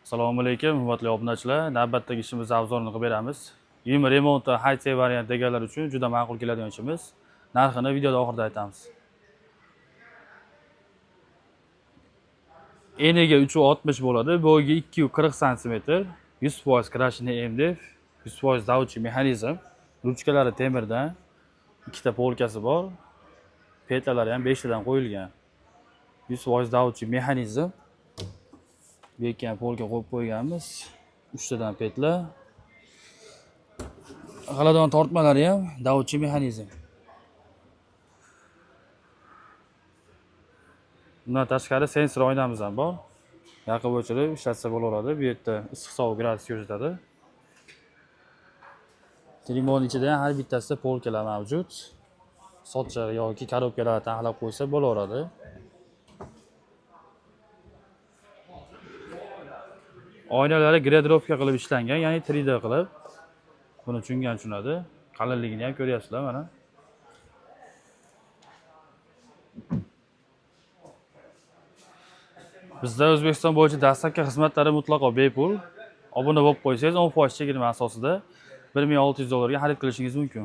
Assalomu alaykum, hurmatli obunachilar. Navbatdagi ishimiz обзор ini qilib beramiz. Yim remonti high variant deganlar uchun juda ma'qul keladigan ishimiz. Narxini videoda oxirida aytamiz. Eniga 3.60 bo'ladi, bo'yiga 2.40 sm, 100% крашеный MDF, 100% заводской mexanizm, ruchkalari temirdan, ikkita polkasi bor, petlalari ham 5 tadan qo'yilgan. 100% заводской mexanizm. Bu yerga ham polka qo'yib qo'yganmiz. 3 tadan petla. G'aladon tortmalari ham davchi mexanizm. Bundan tashqari sensor oynamiz ham bor. Yaqib o'chirib ishlatsa bo'laveradi. Bu yerda issiq sovuq gradus ko'rsatadi. Telimon ichida ham har bittasida polkalar mavjud. Sochiq yoki korobkalar taxlab qo'ysa bo'laveradi. Oynalari gradirovka qilib ishlangan, ya'ni 3D qilib. Buni tushungan tushunadi. Qalinligini ham ko'ryapsizlar mana. Bizda O'zbekiston bo'yicha dastlabki xizmatlari mutlaqo bepul. Obuna bo'lib qo'ysangiz 10% chegirma asosida $1600 ga xarid qilishingiz mumkin.